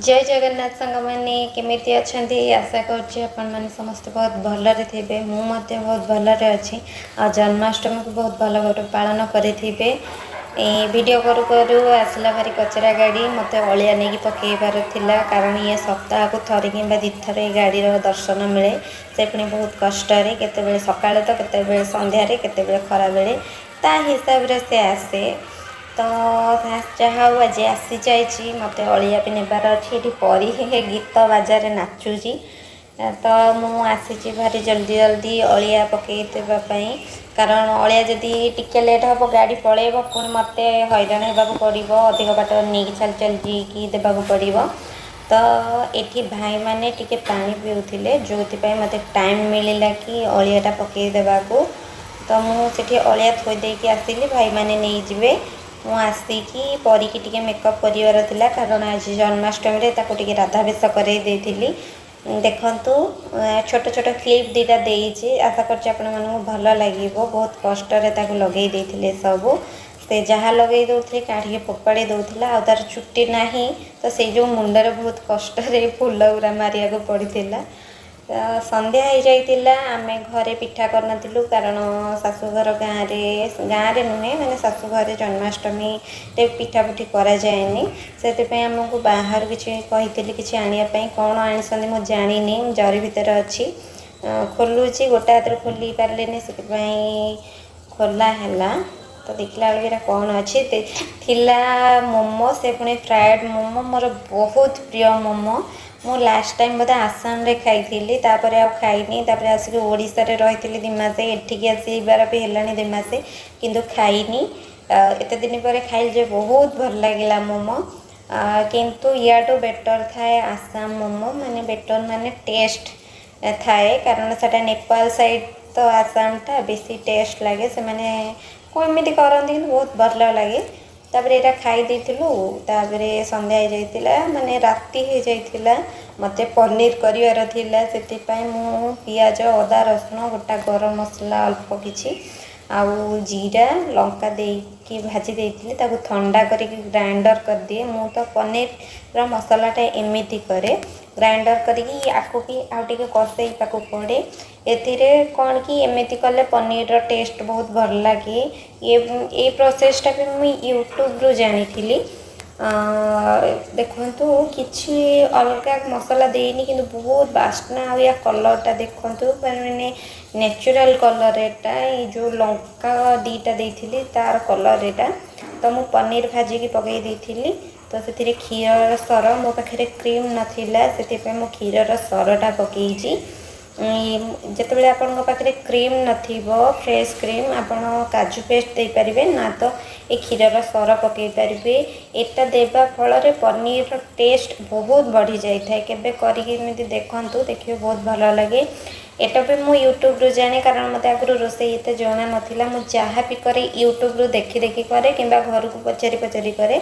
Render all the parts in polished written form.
ଜୟ ଜଗନ୍ନାଥ ସାଙ୍ଗମାନେ, କେମିତି ଅଛନ୍ତି? ଆଶା କରୁଛି ଆପଣମାନେ ସମସ୍ତେ ବହୁତ ଭଲରେ ଥିବେ। ମୁଁ ମଧ୍ୟ ବହୁତ ଭଲରେ ଅଛି ଆଉ ଜନ୍ମାଷ୍ଟମୀକୁ ବହୁତ ଭଲ ଭାବରେ ପାଳନ କରିଥିବେ। ଏ ଭିଡ଼ିଓ କରୁ କରୁ ଆସିଲା ଭାରି କଚରା ଗାଡ଼ି। ମୋତେ ଅଳିଆ ନେଇକି ପକାଇବାର ଥିଲା, କାରଣ ଇଏ ସପ୍ତାହକୁ ଥରେ କିମ୍ବା ଦୁଇଥର ଏ ଗାଡ଼ିର ଦର୍ଶନ ମିଳେ। ସେ ପୁଣି ବହୁତ କଷ୍ଟରେ, କେତେବେଳେ ସକାଳେ ତ କେତେବେଳେ ସନ୍ଧ୍ୟାରେ, କେତେବେଳେ ଖରାବେଳେ, ତା ହିସାବରେ ସେ ଆସେ। ତ ଯାହା ହଉ, ଆଜି ଆସିଯାଇଛି। ମୋତେ ଅଳିଆ ବି ନେବାର ଅଛି। ଏଠି ପରି ଗୀତ ବାଜାରେ ନାଚୁଛି। ତ ମୁଁ ଆସିଛି ଭାରି ଜଲ୍ଦି ଜଲ୍ଦି ଅଳିଆ ପକାଇ ଦେବା ପାଇଁ, କାରଣ ଅଳିଆ ଯଦି ଟିକେ ଲେଟ୍ ହେବ, ଗାଡ଼ି ପଳେଇବ। ପୁଣି ମୋତେ ହଇରାଣ ହେବାକୁ ପଡ଼ିବ, ଅଧିକ ବାଟ ନେଇକି ଚାଲି ଚାଲି ଯିକି ଦେବାକୁ ପଡ଼ିବ। ତ ଏଠି ଭାଇମାନେ ଟିକେ ପାଣି ପିଉଥିଲେ, ଯେଉଁଥିପାଇଁ ମୋତେ ଟାଇମ୍ ମିଳିଲା କି ଅଳିଆଟା ପକାଇ ଦେବାକୁ। ତ ମୁଁ ସେଠି ଅଳିଆ ଥୋଇ ଦେଇକି ଆସିଲି, ଭାଇମାନେ ନେଇଯିବେ। ମୁଁ ଆସିକି ପରିକି ଟିକେ ମେକଅପ୍ କରିବାର ଥିଲା, କାରଣ ଆଜି ଜନ୍ମାଷ୍ଟମୀରେ ତାକୁ ଟିକେ ରାଧା ବେଶ କରେଇ ଦେଇଥିଲି। ଦେଖନ୍ତୁ, ଛୋଟ ଛୋଟ କ୍ଲିପ୍ ଦୁଇଟା ଦେଇଛି। ଆଶା କରୁଛି ଆପଣମାନଙ୍କୁ ଭଲ ଲାଗିବ। ବହୁତ କଷ୍ଟରେ ତାକୁ ଲଗେଇ ଦେଇଥିଲେ ସବୁ। ସେ ଯାହା ଲଗେଇ ଦେଉଥିଲେ, କାଢ଼ିକି ଫୋପାଡ଼ି ଦେଉଥିଲା। ଆଉ ତା'ର ଚୁଟି ନାହିଁ, ତ ସେଇ ଯେଉଁ ମୁଣ୍ଡରେ ବହୁତ କଷ୍ଟରେ ଫୁଲ ଗୁଡ଼ା ମାରିବାକୁ ପଡ଼ିଥିଲା। ତ ସନ୍ଧ୍ୟା ହେଇଯାଇଥିଲା। ଆମେ ଘରେ ପିଠା କରିନଥିଲୁ, କାରଣ ଶାଶୁଘର ଗାଁରେ, ଗାଁରେ ନୁହେଁ, ମାନେ ଶାଶୁଘରେ ଜନ୍ମାଷ୍ଟମୀରେ ପିଠା ପୁଠି କରାଯାଏନି। ସେଥିପାଇଁ ଆମକୁ ବାହାରୁ କିଛି କହିଥିଲି କିଛି ଆଣିବା ପାଇଁ। କ'ଣ ଆଣିଛନ୍ତି ମୁଁ ଜାଣିନି। ଜରି ଭିତରେ ଅଛି। ଖୋଲୁଛି, ଗୋଟେ ହାତରେ ଖୋଲି ପାରିଲିନି, ସେଥିପାଇଁ ଖୋଲା ହେଲା। ତ ଦେଖିଲା ବେଳକୁ ଏଇଟା କ'ଣ ଅଛି? ଥିଲା ମୋମୋ, ସେ ପୁଣି ଫ୍ରାଏଡ଼୍ ମୋମୋ। ମୋର ବହୁତ ପ୍ରିୟ ମୋମୋ। ମୁଁ ଲାଷ୍ଟ ଟାଇମ୍ ବୋଧେ ଆସାମରେ ଖାଇଥିଲି, ତାପରେ ଆଉ ଖାଇନି। ତାପରେ ଆସିକି ଓଡ଼ିଶାରେ ରହିଥିଲି 2 ମାସେ। ଏଠିକି ଆସିବାର ବି ହେଲାଣି 2 ମାସେ, କିନ୍ତୁ ଖାଇନି। ଏତେ ଦିନ ପରେ ଖାଇଲି ଯେ ବହୁତ ଭଲ ଲାଗିଲା ମୋମୋ। କିନ୍ତୁ ୟାଠୁ ବେଟର୍ ଥାଏ ଆସାମ ମୋମୋ, ମାନେ ବେଟର୍ ମାନେ ଟେଷ୍ଟ ଥାଏ, କାରଣ ସେଟା ନେପାଳ ସାଇଡ଼୍ ତ ଆସାମଟା ବେଶୀ ଟେଷ୍ଟ ଲାଗେ। ସେମାନେ କ'ଣ ଏମିତି କରନ୍ତି, କିନ୍ତୁ ବହୁତ ଭଲ ଲାଗେ। ତାପରେ ଏଇଟା ଖାଇ ଦେଇଥିଲୁ। ତାପରେ ସନ୍ଧ୍ୟା ହେଇଯାଇଥିଲା, ମାନେ ରାତି ହେଇଯାଇଥିଲା। ମୋତେ ପନିର କରିବାର ଥିଲା, ସେଥିପାଇଁ ମୁଁ ପିଆଜ, ଅଦା, ରସୁଣ, ଗୋଟା ଗରମ ମସଲା ଅଳ୍ପ କିଛି ଆଉ ଜିରା, ଲଙ୍କା ଦେଇକି ଭାଜି ଦେଇଥିଲି। ତାକୁ ଥଣ୍ଡା କରିକି ଗ୍ରାଇଣ୍ଡର କରିଦିଏ। ମୁଁ ତ ପନିରର ମସଲାଟା ଏମିତି କରେ, ଗ୍ରାଇଣ୍ଡର କରିକି। ଆକୁ ବି ଆଉ ଟିକେ କଷେଇବାକୁ ପଡ଼େ ଏଥିରେ। କ'ଣ କି ଏମିତି କଲେ ପନିରର ଟେଷ୍ଟ ବହୁତ ଭଲ ଲାଗେ। ଏଇ ପ୍ରୋସେସଟା ବି ମୁଁ ୟୁଟ୍ୟୁବରୁ ଜାଣିଥିଲି। ଦେଖନ୍ତୁ, କିଛି ଅଲଗା ମସଲା ଦେଇନି, କିନ୍ତୁ ବହୁତ ବାସ୍ନା। ଆଉ ୟା କଲର୍ଟା ଦେଖନ୍ତୁ, ମାନେ ନ୍ୟାଚୁରାଲ୍ କଲର୍ ଏଟା। ଏଇ ଯେଉଁ ଲଙ୍କା ଦୁଇଟା ଦେଇଥିଲି, ତାର କଲର୍ ଏଇଟା। ତ ମୁଁ ପନିର ଭାଜିକି ପକାଇ ଦେଇଥିଲି। ତ ସେଥିରେ କ୍ଷୀରର ସର, ମୋ ପାଖରେ କ୍ରିମ୍ ନଥିଲା, ସେଥିପାଇଁ ମୁଁ କ୍ଷୀରର ସରଟା ପକାଇଛି। ଯେତେବେଳେ ଆପଣଙ୍କ ପାଖରେ କ୍ରିମ୍ ନଥିବ, ଫ୍ରେଶ୍ କ୍ରିମ୍, ଆପଣ କାଜୁ ପେଷ୍ଟ ଦେଇପାରିବେ, ନା ତ ଏ କ୍ଷୀରର ସର ପକାଇ ପାରିବେ। ଏଇଟା ଦେବା ଫଳରେ ପନିରର ଟେଷ୍ଟ ବହୁତ ବଢ଼ିଯାଇଥାଏ। କେବେ କରିକି ଏମିତି ଦେଖନ୍ତୁ, ଦେଖିବେ ବହୁତ ଭଲ ଲାଗେ। ଏଇଟା ବି ମୁଁ ୟୁଟ୍ୟୁବରୁ ଜାଣେ, କାରଣ ମୋତେ ଆଗରୁ ରୋଷେଇ ଏତେ ଜଣା ନଥିଲା। ମୁଁ ଯାହା ବି କରେ, ୟୁଟ୍ୟୁବରୁ ଦେଖି ଦେଖି କରେ କିମ୍ବା ଘରକୁ ପଚାରି ପଚାରି କରେ।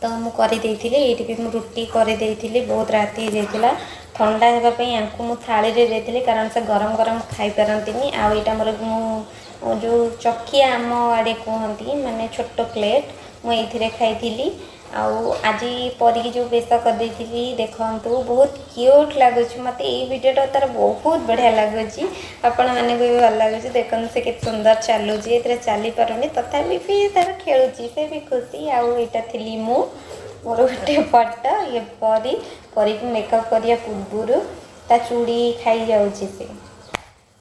ତ ମୁଁ କରିଦେଇଥିଲି। ଏଇଠି ବି ମୁଁ ରୁଟି କରିଦେଇଥିଲି। ବହୁତ ରାତି ହେଇଯାଇଥିଲା। ଥଣ୍ଡା ହେବା ପାଇଁ ୟାଙ୍କୁ ମୁଁ ଥାଳିରେ ଦେଇଥିଲି, କାରଣ ସେ ଗରମ ଗରମ ଖାଇପାରନ୍ତିନି। ଆଉ ଏଇଟା ମୋର ମୁଁ ଯେଉଁ ଚକିଆ ଆମ ଆଡ଼େ କୁହନ୍ତି, ମାନେ ଛୋଟ ପ୍ଲେଟ୍, ମୁଁ ଏଇଥିରେ ଖାଇଥିଲି। ଆଉ ଆଜି ପରିକି ଯେଉଁ ବେଶ କରିଦେଇଥିଲି, ଦେଖନ୍ତୁ, ବହୁତ କ୍ୟୁଟ୍ ଲାଗୁଛି। ମୋତେ ଏଇ ଭିଡ଼ିଓଟା ତାର ବହୁତ ବଢ଼ିଆ ଲାଗୁଛି, ଆପଣମାନଙ୍କୁ ବି ଭଲ ଲାଗୁଛି। ଦେଖନ୍ତୁ, ସେ କେତେ ସୁନ୍ଦର ଚାଲୁଛି। ଏଥିରେ ଚାଲିପାରୁନି, ତଥାପି ବି ତାର ଖେଳୁଛି, ସେ ବି ଖୁସି। ଆଉ ଏଇଟା ଥିଲି ମୁଁ, ମୋର ଗୋଟେ ଫଟୋ। ଇଏ ପରି, ପରିକୁ ମେକଅପ୍ କରିବା ପୂର୍ବରୁ। ତା ଚୁଡ଼ି ଖାଇଯାଉଛି ସେ।